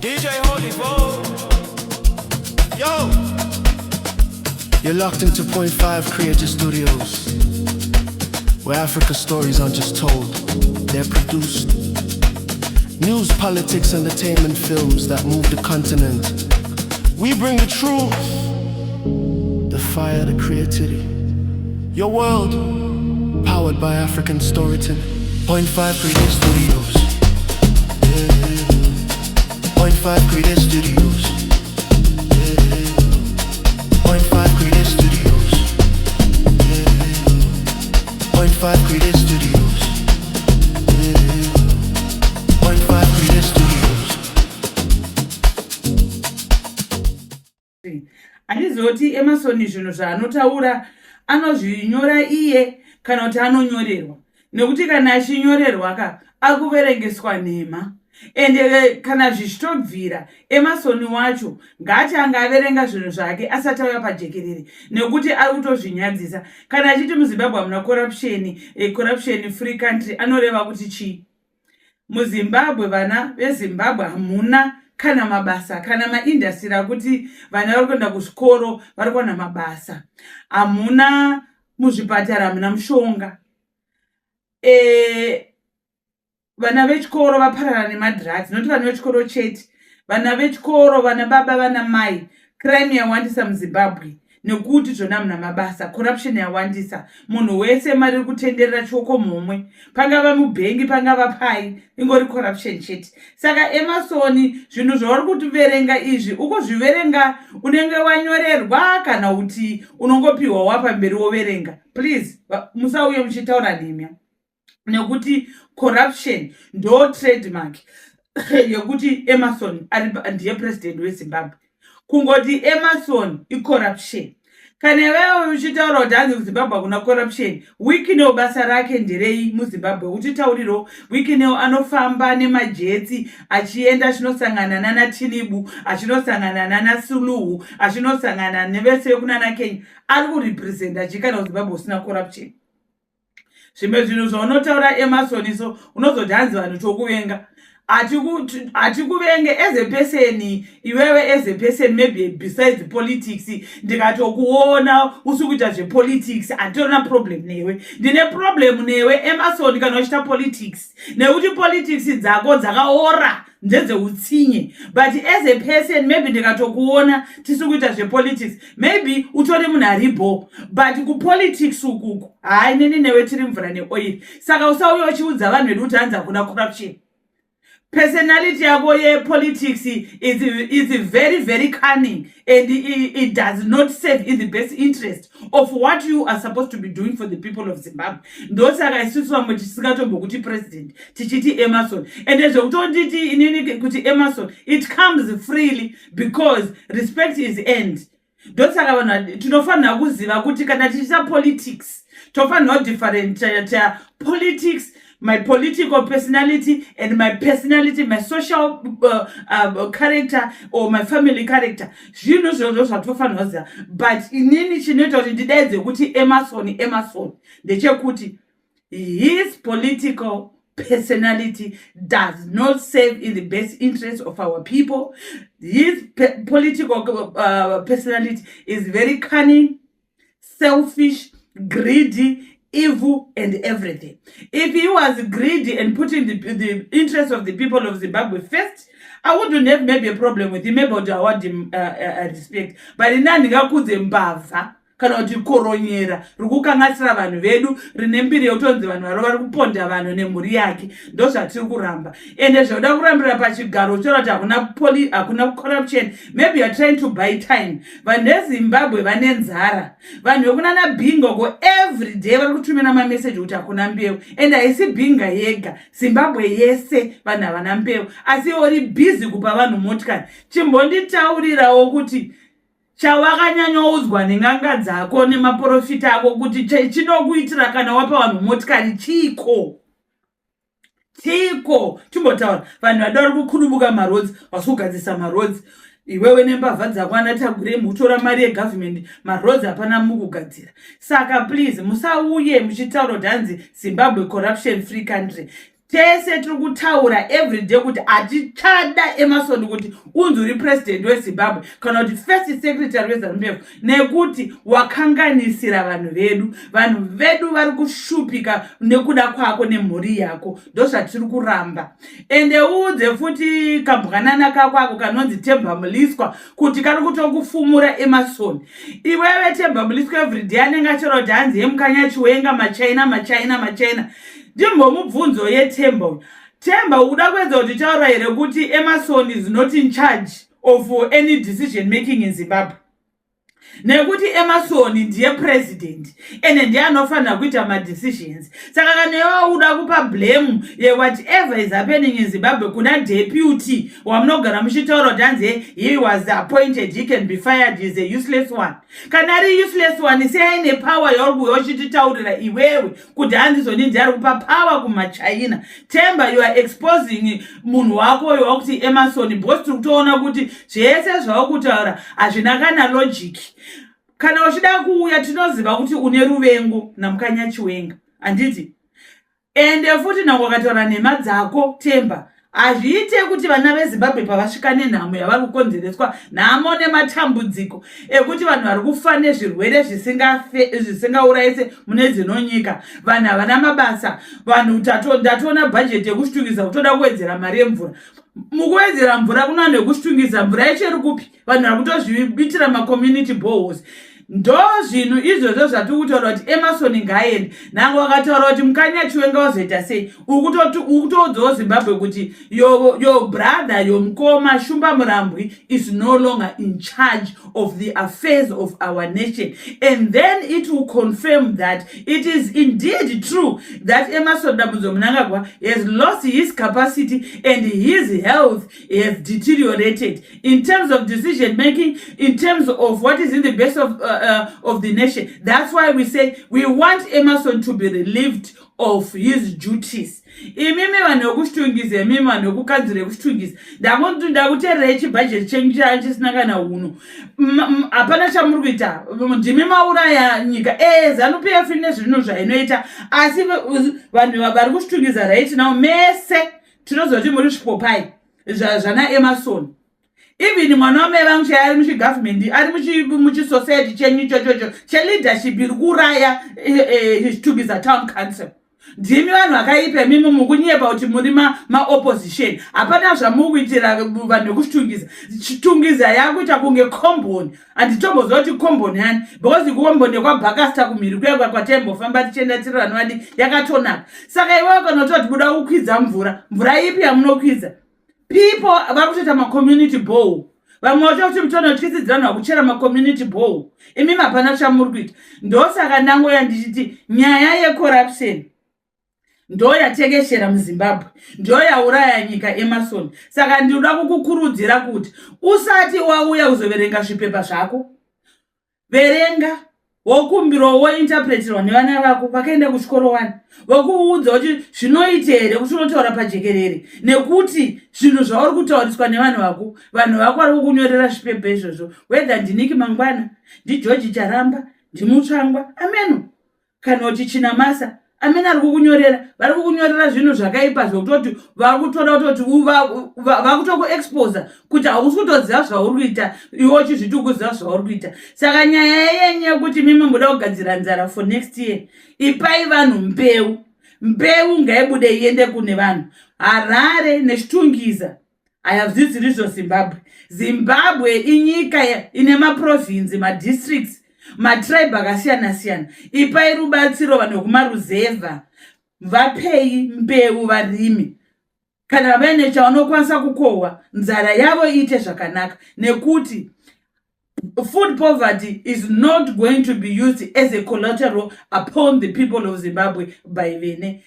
DJ Holy Bo. Yo! You're locked into Point 5 Creative Studios, where Africa stories aren't just told, they're produced. News, politics, entertainment films that move the continent. We bring the truth, the fire, the creativity. Your world, powered by African storytelling. Point 5 Creative Studios. Yeah. Point 5 Creative Studios. Yeah. Point 5 Creative Studios. Yeah. Point 5 Creative Studios. Yeah. Point 5 Creative Studios. Handizivi kuti Emerson zvinhu zvaanotaura anozvinyora iye kana kuti anonyorerwa, nekuti kana achinyorerwa ka, akuverengeswa nhema. Ende kana zvichitobvira, Emerson wacho ngaati anga averenga zvinhu zvake asati auya pajekerere, nekuti ari kutozvinyadzisa. Kana achiti muZimbabwe hamuna corruption, corruption free country, anoreva kuti chii? MuZimbabwe, vana veZimbabwe hamuna kana mabasa, kana maindustry akuti vana vari kuenda kuzvikoro vari kuwana mabasa hamuna. Muzvipatara hamuna mushonga. Vana vechikoro vaparara nemadrugs, noti vana vechikoro chete, vana vechikoro, vana baba, vana mai. Crime yawandisa muZimbabwe nekuti zvona muna mabasa. Corruption yawandisa. Munhu wese mari iri kutenderera chioko mumwe, pangava mubhengi, pangava pai, ingori corruption chete. Saka Emerson, zvinhu zvauri kutiverenga izvi, ukuzviverenga unenge wanyorerwa kana kuti unongopiwa wapamberi woverenga? Please, musauye muchitaura nhemya, nekuti corruption ndo trademark yekuti Emerson ndiye president weZimbabwe. Kungoti Emerson icorruption. Kana iwewe uchitaura kuti hanzi kuZimbabwe hakuna corruption, Wicknell basa rake nderei muZimbabwe? Uchitauriro, Wicknell anofamba nemajetsi achienda achinosangana nana Tinubu, achinosangana nana Suluhu, achinosangana nevese vekunana Kenya. Ari kurepresenta chii kuZimbabwe usina corruption? Zvimwe zvinhu zvaunotaura, Emerson, so unozoti hanzi vanhu tokuvenga. Hatikuvenge as a person. Iwewe as a person, maybe besides politics, ndikatokuona usi kuita zvepolitics, handitorina problem newe. Ndine problem newe, Emerson, kana uchiita politics, nekuti politics dzako dzakaora, ndedzeutsinye. But as a person, maybe ndikatokuona tisi kuita zvepolitics, maybe utori munhu aribo, but kupolitics ukuku, hai, neni newe tiri mvura neoiri. Saka usauya uchiudza vanhu vedu kuti hanzi hakuna corruption. Personality yako yepolitics is very very cunning and it does not serve in the best interest of what you are supposed to be doing for the people of Zimbabwe. Ndosaka isusu vamwe tisingatombokuti president, tichiti Emerson. Ende zvekutonditi inini kuti Emerson, it comes freely because respect is earned. Ndosaka vanhu tinofanira kuziva kuti kana tichiita politics, tofanira kudifferentiate politics, my political personality and my personality, my social character or my family character. Zvinhu izvozvo zvatofanira kuziva. But inini chinoita kuti ndidaidze kuti Emerson, Emerson, ndechekuti his political personality does not serve in the best interest of our people. His political personality is very cunning, selfish, greedy, evil and everything. If he was greedy and putting the interest of the people of Zimbabwe first, I wouldn't have maybe a problem with him. Maybe I would award him respect. But ini handingakudze mbavha kana kuti koronyera riri kukanganisira vanhu vedu, rine mbiri yekutonzi vanhu varo vari kuponda vanhu nemhuri yake. Ndo zvatiri kuramba. Ende zvoda kurambira pachigaro uchitaura kuti hakuna corruption, maybe you are trying to buy time. Vanhu veZimbabwe vane nzara. Vanhu vekunana Bingoko every day vari kutumira mameseji kuti hakuna mbeu. Ende haisi Binga yega, Zimbabwe yese vanhu havana mbeu, asi uri busy kupa vanhu motikari. Chimbonditaurirawo kuti chawakanyanyoudzwa nen'anga dzako nemaprofita ako kuti chinokuitira kana wapa vanhu motikari chiiko? Chiko? Timbotaura. Vanhu vada vari kukudubuka maroads, vasi kugadzisa maroads. Iwewe nembavha dzako anatagure mukutora mari yegovernment, maroads hapana mukugadzira. Saka please, musauye muchitaura kuti hanzi Zimbabwe corruption free country. Tese tiri kutaura everyday kuti hatichada Emerson kuti unzi uri president weZimbabwe kana kuti first secretary weZANU PF, nekuti wakanganisira vanhu vedu. Vanhu vedu vari kushupika nekuda kwako nemhuri yako. Ndozvatiri kuramba. Ende uudze futi kambwanana kako ako kanonzi Temba Mliswa kuti kari kutokufumura Emerson. Iwewe Temba Mliswa, everyday anenge achira kuti hanzi yeMukanya Chiwenga, maChina, maChina, maChina. Ndimbomubvunzo yeTemba uyu. Temba, ukuda kuedza kuti taura here kuti Emerson is not in charge of any decision making in Zimbabwe? Nekuti Emerson ndiye president, ende ndiye anofanira kuita madecisions. Saka kana iwe uda kupa blame yewhatever is happening in Zimbabwe kuna deputy wamunogara muchitaura kuti hanzi he was appointed, he can be fired, is a useless one, kana ari useless one, sei aine power yauri kuuya uchititaurira iwewe kuti hanzi zoni ndiye ari kupa power kumaChina? Temba, you are exposing munhu wako uyo wakuti Emerson, because tiri kutoona kuti zvese zvawakutaura hazvina kana logic. Kana uchida kuuya, tinoziva kuti une ruvengo naMukanya Chiwenga, handiti? Ende futi nhango wakataura nhema dzako, Temba. Hazviite kuti vana veZimbabwe pavasvika nenhamo yavari kukonzereswa, nhamo nematambudziko ekuti vanhu vari kufa nezvirwere zvisingaurayise mune dzino nyika, vanhu havana mabasa, vanhu ndatoona bhajeti yekushitungisa kutoda kuwedzera mari yemvura. Mukuwedzera mvura kuna vanhu vekushitungisa, mvura yacho iri kupi? Vanhu vari kutozviitira macommunity boreholes. Ndo zvinhu izvozvo zvatiri kutaura kuti Emerson ngaaende. Nhange wakataura kuti Mukanya Chiwenga wazoita sei, uri kutoudzawo Zimbabwe kuti your brother, your mukoma Shumba Murambwi is no longer in charge of the affairs of our nation. And then it will confirm that it is indeed true that Emerson Dambudzo Mnangagwa has lost his capacity and his health has deteriorated in terms of decision making, in terms of what is in the best of the nation. That's why we say we want Emerson to be relieved of his duties. Imimi vanhu vekuchitungisa, imimi vanhu vekukanzuro yekuchitungisa, ndakuteererai chibhajeti chenyu chisina kana uno. Hapana chamuri kuita. Ndimi mauraya nyika. ZANU PF ine zvinhu zvainoita, asi vanhu vari kuchitungisa right now mese tinozoti muri zvipopai zvana Emerson. Even mwana wamai vangu chai ari muchigavhumendi, ari muchisociety chenyu ichochocho cheleadership iri kuuraya Chitungwiza Town Council. Ndimi vanhu vakaipa imimi, mukunyepa kuti muri maopposition. Hapana zvamuri kuitira vanhu vekuchitungisa. Chitungiza yakuita kunge komboni. Handitomboziva kuti komboni yani, because komboni yekwaBhakasta kumhiri kuya kwataimbofamba tichienda tiri vanhu vadi yakatonaka. Saka iwewe kana utoti buda kukwidza mvura, mvura ipi yamunokwidza? People vari kutoita macommunity borehole. Vamwe vacho kuti mutonotyisidzira vanhu vakuchera macommunity borehole. Imimi hapana chamuri kuita. Ndosaka ndangoya ndichiti nyaya yecorruption ndo yatekeshera muZimbabwe, ndo yauraya nyika, Emerson. Saka ndinoda kukukurudzira kuti usati wauya kuzoverenga zvipepa zvako, verenga, wokumbirawo, wointerpreterwa nevana vako vakaenda kuchikoro wani, vokuudza kuti zvinoita here kuti unotaura pajekerere, nekuti zvinhu zvauri kutauriswa nevanhu vako, vanhu vako vari kukunyorera zvipepa izvozvo, whether ndiNick Mangwana, ndiGeorge Charamba, ndiMutsvangwa ameno, kana kuti Chinamasa amene ari kukunyorera. Vari kukunyorera zvinhu zvakaipa zvekutoti vari kutoda kutoti vakutokuexposa kuti hausi kutoziva zvauri kuita, iwe uchizviti ukuziva zvauri kuita. Saka nyaya yenyu yekuti mimi muda kugadzira nzara for next year, ipai vanhu mbeu. Mbeu ngaibude iende kune vanhu. Harare neChitungiza hayazvizirizvo Zimbabwe. Zimbabwe inyika ine maprovinsi, madistricts, matribe akasiyana siyana. Ipai rubatsiro vanhu vekumaruzevha, vapei mbeu varimi. Kana vaine chavanokwanisa kukohwa, nzara yavo iite zvakanaka, nekuti food poverty is not going to be used as a collateral upon the people of Zimbabwe by vene.